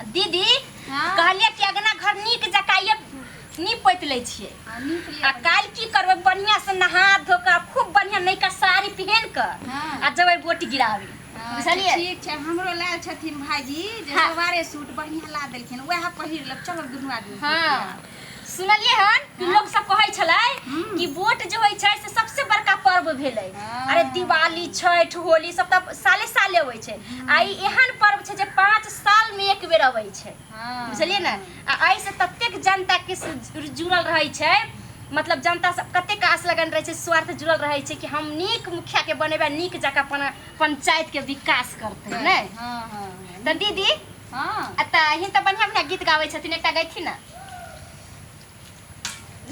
दीदी। हाँ। कहलियै कि अगना घर नीक जकाँ ये नीप पोति लै छियै। हाँ, नीप लिअ। आ काल्हि की करबै, बढ़िआँ से नहा धो कऽ खूब बढ़िआँ नयका साड़ी पहिन कऽ हाँ। आ जेबै वोट गिराबै। हाँ, बुझलियै? ठीक छै, हमरो लायल छथिन भाईजी जे हाँ। सवारे सूट बढ़िआँ ला देलखिन, वएह पहिर लेब, चलब दुनू आदमी। हाँ, सुनलियै हन कि लोक सब कहै छलै कि वोट जे होइ छै से सबसे बड़का पर्व भेलै। अरे दिवाली, छठि, होली सब तऽ साले साले अबै छै, आ ई एहन पर्व छै जे 5 साल में एक बेर अबै छै। बुझलियै ने? आ एहिसँ ततेक जनता के जुड़ल रहै छै, मतलब जनता सब कतेक आस लगन रहै छै, स्वार्थ जुड़ल रहै छै कि हम नीक मुखिया के बनेबै, नीक जकाँ अपन पंचायत के विकास करतै ने। हाँ हाँ तऽ दीदी, आ तऽ अहीं तऽ बढ़िआँ बढ़िआँ गीत गाबै छथिन, एकटा गैथिन ने।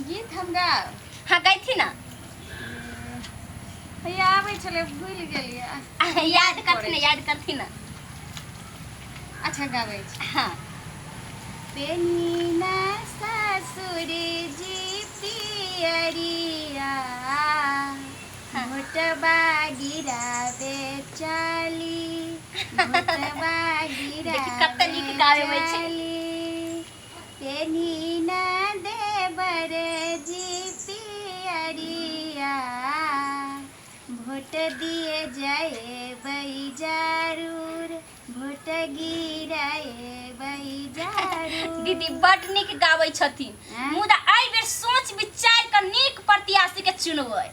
गीत हम गायब? हाँ, गैथिन ने। हैया आबै छलै, भूलि गेलियै। याद करथिन, याद करथिन ने। अच्छा, गाबै छी। हाँ। पेनिना ससुर जी पियरिया, भोटबा गिराबे चली, भोटबा देखी कते नीक गिराबे गाबै अबै छै। चली, पेनिना देवर जी पियरिया, भोट दिए जाएबै जरूर, भोट गिराएबै जरूर। दीदी बड नीक गाबै छथिन। आँय? मुदा एहि बेर सोच विचार कऽ नीक प्रत्याशी के चुनबै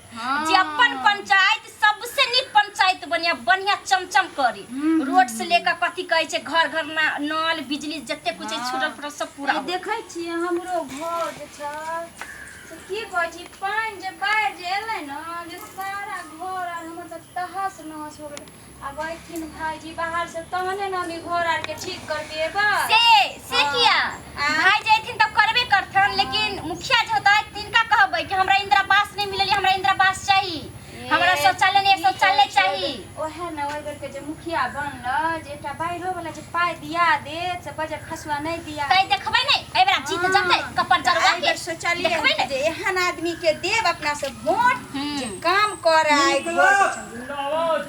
जे अपन पंचायत सबसे नीक पंचायत बढ़िया बढ़िया चमचम करी, रोड से लेकर कथी कहै छै, घर घर ना नल, बिजली, जते कुछ छै छूटल फूटल सब पूरा ई हो। देखै छियै, हमरो घर जे छै से की कहै छी, पानि जे बाढ़ि जे एलै ने जे सारा घर आर हमर तऽ तहस नहस हो गेलै। आब अयथिन भाईजी बाहर से तहने ने हम ई घर आरके ठीक करबेबै। से किया? भाई जैथिन तऽ करबे करथन, लेकिन मुखिया जे होतै तिनका कहबै कि हमरा इंदिरा आवास नहि मिलल, हमरा इंदिरा आवास चाही, हमरा शौचालय नहि, शौचालय चाही। ओएह ने, ओहि बेरके जे मुखिया बनल जे एकटा बाढ़िओ वाला जे पाइ दिया देत से बजर खसुआ नहि दिया। तै देखबै ने, एहि बेरा जीत जेतै कपर जरुआ एहि के बेर सोचलियै देखबै ने जे एहन आदमी के देब अपना सब वोट जे काम करे। नीक लोक।